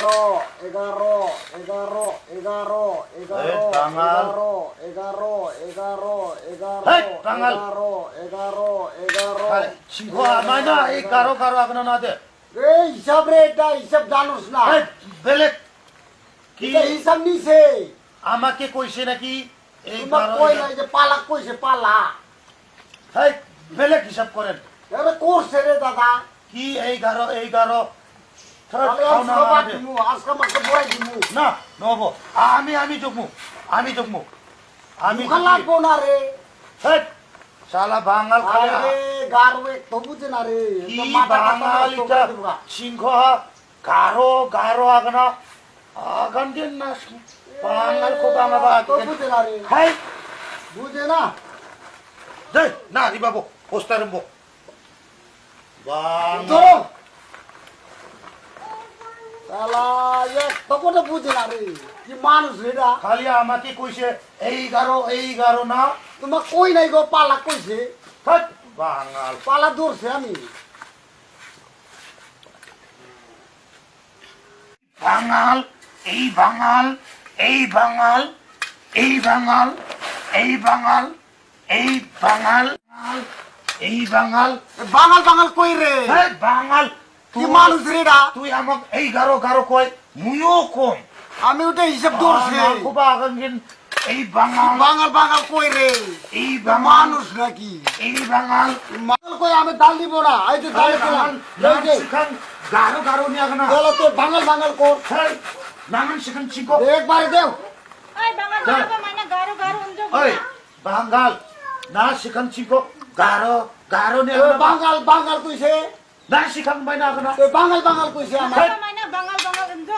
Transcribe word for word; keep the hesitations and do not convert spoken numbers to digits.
এগারো, এগারো, এগারো, এগারো, এগারো, এই বাঙাল। এগারো, এগারো, এগারো, এগারো, এই বাঙাল। এগারো, এগারো, এগারো, আরে, সিংহ, এগারো, আমায় না, এই এগারো। গারো গারো আগনা না দে। এই হিসাব রে, এটা হিসাব জানোস না। এই বেলেগ কি? এটা হিসাব নিছে। আমাকে কইছে নাকি এই তোমার গারো কই এটা? নাই যে পালা কইছে, পালা। এই বেলেগ হিসাব করেন। এরে করছে রে দাদা। কি এই গারো, এই গারো? থার্ড তাহলে খাও আজকে না বাদ আমাকে। দিমু, আজকে আমাকে বড়াই দিমু। না, নব। আমি, আমি জগমু। আমি জগমু। আমি মুখা জগমু। লাগবো না রে। হেই, শালা বাঙাল খালি আরে, গারো এক তো বুঝে না রে। কি তো মাথা কাটা বাঙাল নষ্ট এটা? করে দিবো গা। সিংহ, গারো, গারো আগনা। আগান দিন না, বাঙাল কো বাঙাল বা তো আগান। বুঝে না রে। হেই। বুঝে না। দে, না, রে বাবু, পোস্টার মো। বাং- ধরো। শালা, এক তখন বুঝে না রে। কি মানুষ রে এটা? খালি আমাকে কইছে, "এই গারো, এই গারো না।" তোমার কই নাই গো, পালা কইছে। থাক, বাঙাল। পালা ধরছে আমি। বাঙাল, এই বাঙাল, এই বাঙাল, এই বাঙাল, এই বাঙাল, এই বাঙাল, এই বাঙাল। এ, বাঙাল, বাঙাল কই রে? এই বাঙাল। কি তুই, মানুষ রে এরা? তুই আমাক এই গারো, গারো কই, মুইও কই। আমি ওটা হিসাব ধরছি। নাম খুব আগাঙ্গিন, এই বাঙাল। বাঙাল, বাঙাল কই রে? এই বাঙাল। মানুষ নাকি? এই বাঙাল। বাঙাল কই, আমি ডাল দিব না। এই যে ডাল এই দিলাম। বাঙাল, এই নাম যে। শিখান, গারো, গারো নিয়ে আগে না। চলো তো বাঙাল, বাঙাল কর। এই, নাম শিখান শিখো। একবারে দেও। এই বাঙাল, চল। বাঙাল, মানে গারো, গারো, অঞ্জ এই, না। বাঙাল, না শিখান শিখো, গারো, গারো নিয়ে এ, আগে না। বাঙাল, বাঙাল কইছে। না শিখান বাইনা আগে না। এ, বাঙাল, বাঙাল কইছে আমার। এই। মানে বাঙাল, বাঙাল, অঞ্জ।